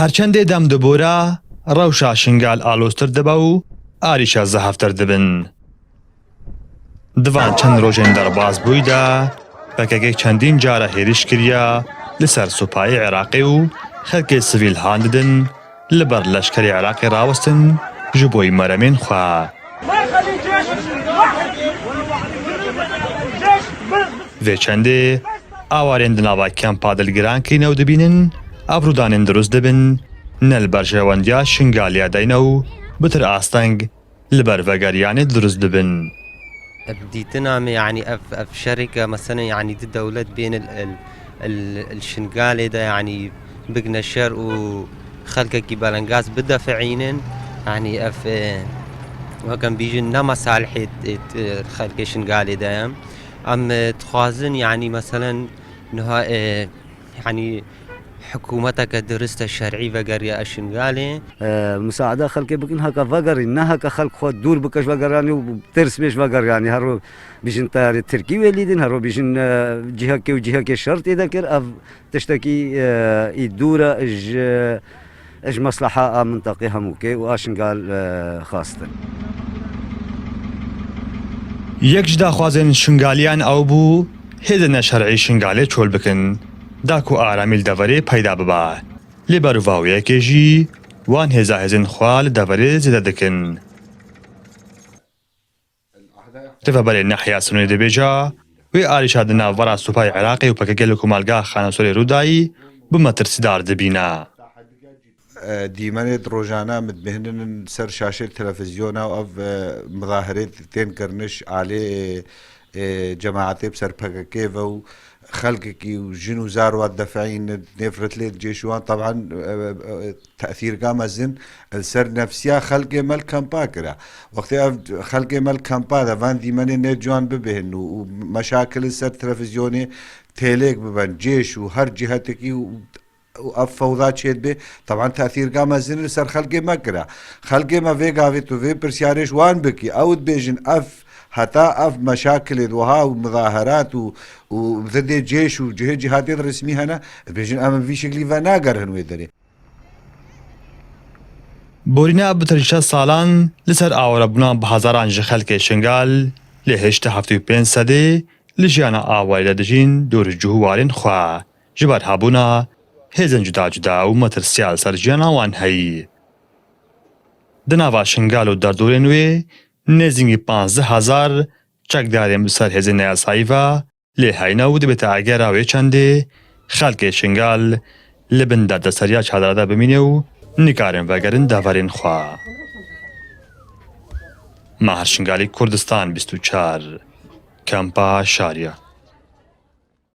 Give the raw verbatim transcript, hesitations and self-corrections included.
Her çendê dem dibore, rewşa Şingal aloztir dibe û arîşa zehftir dibin. Di van çend rojên derbas bûyî de, P K K çendîn cara hêriş kiriye li ser supayê Iraqê û xelkê sivîl han didin, li ber leşkerê Iraqê rawestin ji bo meremên xwe. Vê çendê awarên di nava kempa dilgiran kirîne û dibînin ev rûdanên dirust dibin, ne li berjewendiya Şingaliya deyne û bitir asteng li ber vegeriyanê dirust dibin. Bi dîtina me, yanî ev, ev şereke, meselen, yanî di dewlet bên il, il, il, il Şingalê de, yanî bigine şer û xelkekî belengaz bidefeînin, yanî ev, e, wek em bîjin, ne mesalihê, e, e, xelkê Şingalê de ye. Em, e, dixwazin, yanî meselen, niha, e, yanî hikûmeteke diriste şerî vegeriya Şingalê. E, musaada xelkê bikin heke vegerîn, ne heke xelk xwe dûr bike ji vegeriyanê û tirs bê ji vegeriyanê. Her ro bîjin teyarê tirkî wê lîdin, her ro bîjin, e, cihekê û cihekê şer tê de kir. Ev tiştekî, e, î dûr e ji, ji mesleha a minteqê hemûkê û a Şingal, e, xastin. Yek ji daxwazên Şingaliyan ew bû, hêzên neşerî Şingalê çol bikin, da ku aramî li deverê peyda bibe. Lê berovawiyekê jî wan hêza hêzên xwe li deverê zêde dikin. Rêveberê Nehya Sinûrê dibêje, wê arîşa di navbera supayê Iraqê û P K K li komelga Xanesorê Rûdayî bi metirsîdar dibîne. Dîmenê di rojane em dibihînin ser şaşê televîzyona û ev, e, mizahirê tên kiriniş alê, e, e, cemaetê bi ser P K K ve û xelkekî û jin û zar wan defeîn nêfret lê cêş wan teban, e, e, tesîrka mezin li ser nefsiya xelkê me li kampa kira. Wextê ev xelkê me li kampa de van dîmenê ne ciwan bibihîn û, û meşakil li ser televîzyonê têlêk biben, cêş û her cihetekî û û ev fewda çêdibe, teban tesîrka mezin li ser xelkê me kira. Xelkê me vê gavê tu vê pirsiyarê ji wan bikî, ew dibêjin ev heta ev meşakilê di wiha û mizaherat û, û zidê cêş û cihê cîhadê di resmî hene, dibêjin em vî şiklî venagerihin wê derê. Borîna bi tirî şeş salan li ser awarebûna bi hezaran ji xelkê Şingal lê hêşta heftê û pênc sedê li jiyana awarê de dijîn dûr ji cih û warên xwe. Ji ber hebûna hêzên cuda cuda û metirsiya li ser jiyana wan heyî. Di nava Şingal û derdorên wê nêzîngî panzdeh hezar çekdarên bi ser hêzên neyasayî ve lê heyne û dibête egera wê çendê xelkê Şingal li bin derdeseriya çadira de bimîne û nikarin vegerin deverên xwe. Mahir Şingalî, Kurdistan bîst û çar, Kampa Şariya.